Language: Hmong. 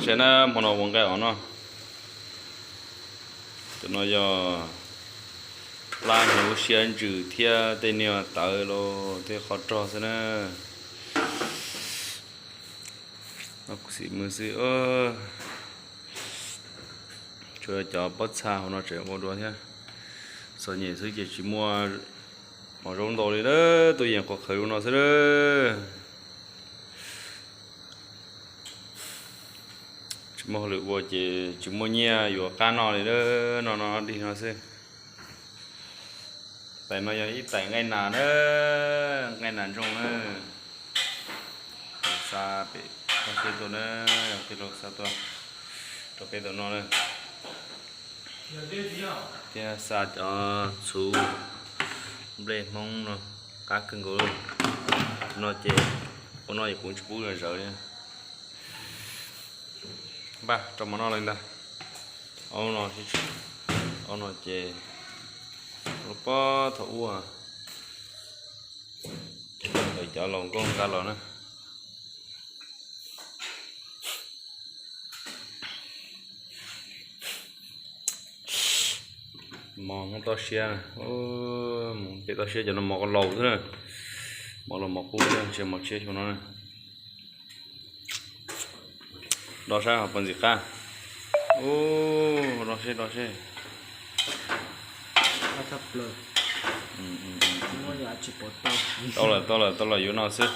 Ces na, hmo no ua nqaij os no. Cov no yog plab hnyuv, siab ntsws thiab tej niag tawv los tej qhov rog xwb na. Kuv xim mws xwb. Tsuas cov pob txha hauv no tseem ua dua thiab. Txom nyem xwb ces tsis muaj mov zaub ntau li na, tub yees quav qhawv li no xwb na. Tsis muaj hauj lwm ua ces tsis muaj nyiaj yuav qab noj li na, no no dig no xwb. Tais no yog ib tais nqaij nas na, nqaij nas ntsooj na. Xa pem toj siab tuaj na, tij laug xa tuaj rau peb tau noj na. Thiab xa cov txhuv nplej Hmoob no qab kawg nkaus. No ces ua no ces kuv tsis pub zawv li. Npaj rau mov noj li ntag. Ob no, ob no ces lub pob thaum ub ces cov laus nkauj nqa los na. Mov Hmoob toj siab, mov pem toj siab cov no mov laus xwb na. Mov laus mov qub xwb, tsis mov tshiab xyoo no na. Do saib ho puas ntxim qab. Ub, do seb, do seb. Tau lawm, tau lawm, tau lawm, yuav no xwb.